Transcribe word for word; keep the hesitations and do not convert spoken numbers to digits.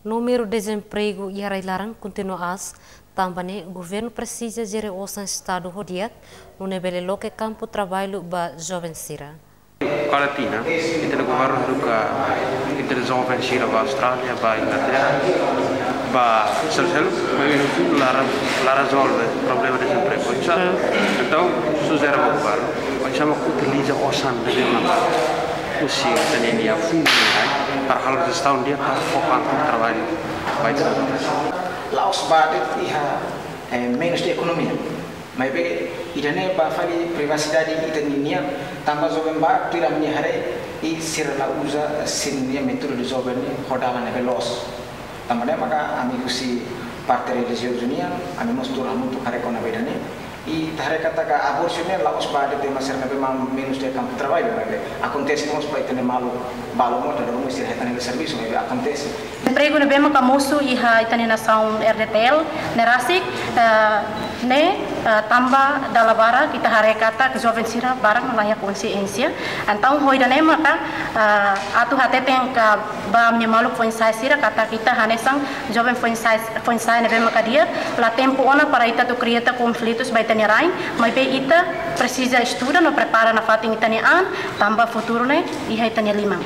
Númeru dezempregu iha rai-laran kontinua aas, tanba ne'e governu presiza jere osan Estadu ho di'ak, nune'e bele loke kampu traballu ba joven sira. Kala tinan, ita-nia governu haruka ita-nia joven sira ba Austrália, ba Inglaterra, ba selu-selu, maibé no fundu la, la rezolve problema dezempregu. Oinsá? Entaun, sujere ba governu, oinsá mak utiliza osan ne'ebé mak husi ita-nia fundu ne'e, para halo jestaun di'ak, para fó kampu traballu ba ita-nia joven. La'ós ba de'it iha, eh, menus de ekonomia. Maibé, ida-ne'e ba fali privasidade ita-nian, tanba joven barak tuir ami-nia haree, i sira la uza sira-nia métodu de joven ne'e ho dalan ne'ebé loos. Tanba ne'e maka ami husi parte relijiozu nian, ami mós tuur hamutuk haree kona-ba ida-ne'e. I ita haree katak abortu ne'e la'ós ba de'it ema sira ne'ebé mak menus de kampu traballu, maibé akontese mós ba ita-nia maluk balu mós, dala ruma sira hetan hela servisu, maibé akontese. Empregu ne'ebé maka mosu iha ita-nia nasaun R D T L ne'e rasik, eh, ne'e, eh, tanba dala barak ita haree katak joven sira barak mak la iha konsiénsia. Entaun ho ida-ne'e maka, eh, atu hateten ka ba ami-nia maluk foin-sa'e sira katak ita hanesan joven foin-sa'e, foin-sa'e ne'ebé maka di'ak, la tempu ona para ita atu kria konflitus ba ita-nia rain, maibé ita presiza estuda no prepara nafatin ita-nia an, tanba futuru ne'e iha ita-nia liman.